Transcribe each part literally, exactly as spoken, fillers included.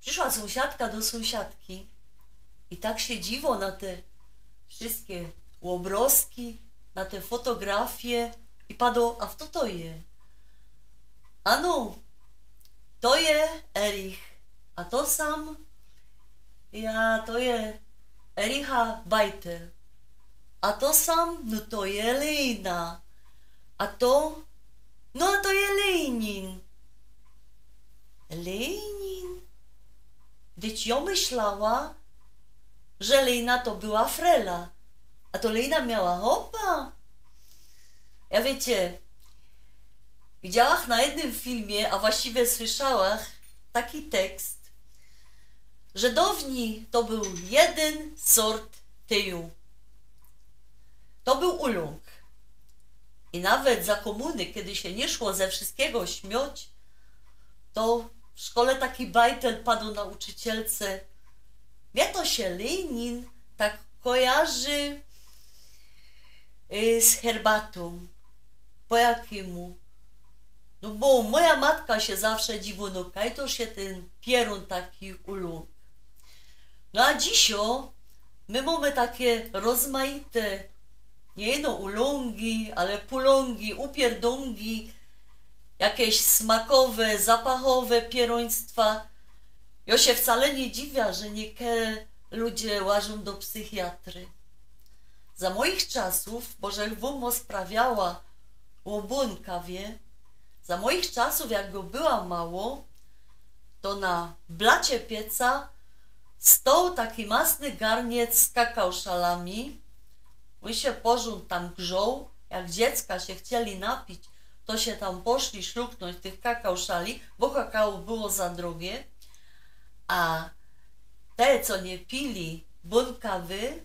Prziszła sōmsiadka do sōmsiadki i tak sie dziwo na te wszyjske ôbrŏzki, na te fotografije i pado: „A fto to je?” „Ano, to je Erich, a to sam, ja, to je Ericha Bajtel, a to sam, no to je Lejna, a to, no a to je Lejnin.” „Lejnin? Dyć jŏ myślała, że Lejna to była frela, a to Lejna miała chopa?” Ja, wiycie, widziałach na jednym filmie, a właściwie słyszałach taki tekst, że downij to bōł jedyn sort tyju. To bōł ulōnk. I nawet za kōmuny, kedy sie niy szło ze wszyjskigo śmioć, to w szkole taki bajtel padōł nauczycielce: „Mie to sie Lejnin tak kojarzy, y, z herbatōm.” „Po jakimu?” „No bo moja matka sie zawsze dziwo, no kaj to sie tyn pierōn taki ulōnk.” No a dzisiŏ my mōmy take rozmajte, niy ino ulōngi, ale pulōngi, upierdōngi, jakeś smakowe, zapachowe pierōństwa. Jŏ sie wcale niy dziwia, że niykere ludzie łażōm do psychiatry. Za moich czasōw, bo żech wōm ôsprawiała ô bōnkawie, za moich czasōw, jak go była mało, to na blacie pieca stoł taki masny garniec z kakałszalami. Ôn sie porzōnd tam grzoł, jak dziecka sie chcieli napić, to sie tam poszli szluknōńć tych kakałszali, bo kakao było za drogie. A te, co niy pili bōnkawy,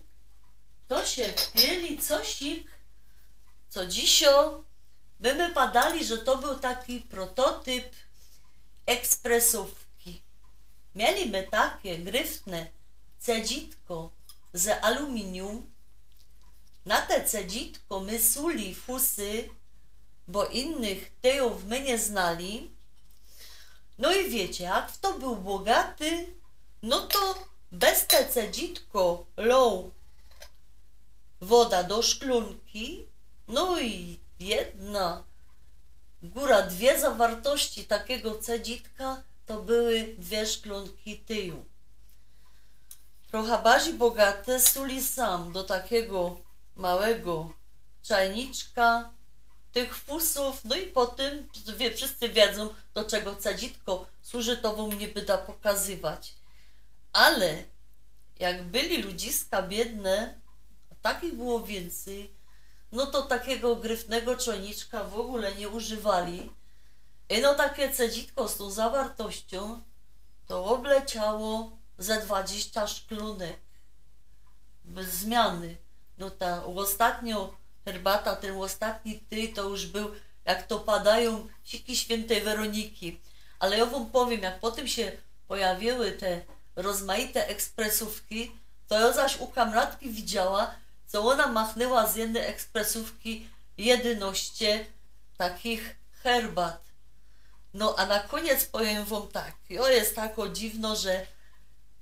to sie pili cosik, co dzisiŏ by my padali, że to bōł taki prototyp ekspresōwki. Mieli my take gryfne cedzitko z aluminium. Na te cedzitko my suli fusy, bo innych tyjōw my niy znali. No i wiycie, jak fto bōł bogaty, no to bez te cedzitko loł woda do szklōnki, no i jedna, gōra dwie zawartości takigo cedzitka to były dwie szklōnki tyju. Trocha bardzij bogaty suli sam do takigo małego czajniczka tych fusōw, no i potym, wie, wszyscy wiedzōm, do czego cedzitko służy, to wōm niy byda pokazywać. Ale jak byli ludziska biydne, a takich było wiyncyj, no to takigo gryfnego czajniczka w ôgōle niy używali. Ino take cedzitko z tōm zawartościōm to ôbleciało ze dwadziścia szklōnek bez zmiany. No ta ôstatniŏ herbata, tyn ôstatni tyj to już bōł, jak to padajōm, siki świyntej Weroniki. Ale jŏ wōm powiym, jak potym sie pojawiły te rozmajte ekspresōwki, to jŏ zaś u kamratki widziała, co ôna machnyła z jednyj ekspresōwki jedynoście takich herbat. No a na kōniec powiym wōm tak, jŏ je tako dziwno, że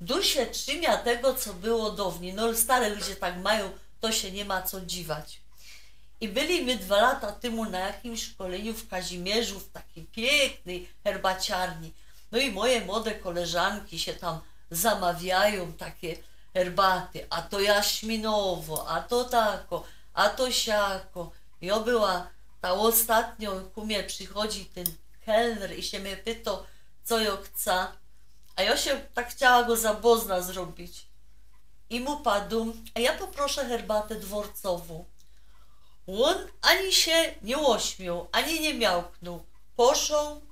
dusz sie trzimia tego, co było downij. No, stare ludzie tak majōm, to sie niy ma co dziwać. I byli my dwa lata tymu na jakimś szkoleniu w Kazimierzu, w takij piyknyj herbaciarni. No i moje młode koleżanki sie tam zamawiajōm take herbaty, a to jaśminowo, a to tako, a to siako. Jŏ była ta ôstatniŏ, ku mie przichodzi tyn kelner i sie mie pytŏ, co jŏ chca. A jŏ sie tak chciała go za błŏzna zrobić. I mu padōm: „A jŏ poproszã herbatã dworcowōm”. Ôn ani sie niy ôśmioł, ani niy miałknōł. Poszoł,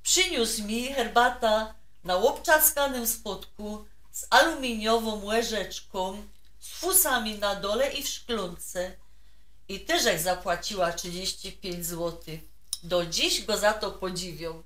prziniōs mi herbata na ôbczaskanym spodku z aluminiowōm łyżeczkōm, z fusami na dole i w szklōnce. I tyż żech zapłaciła trzidziści piyńć złotych. Do dziś go za to podziwiōm.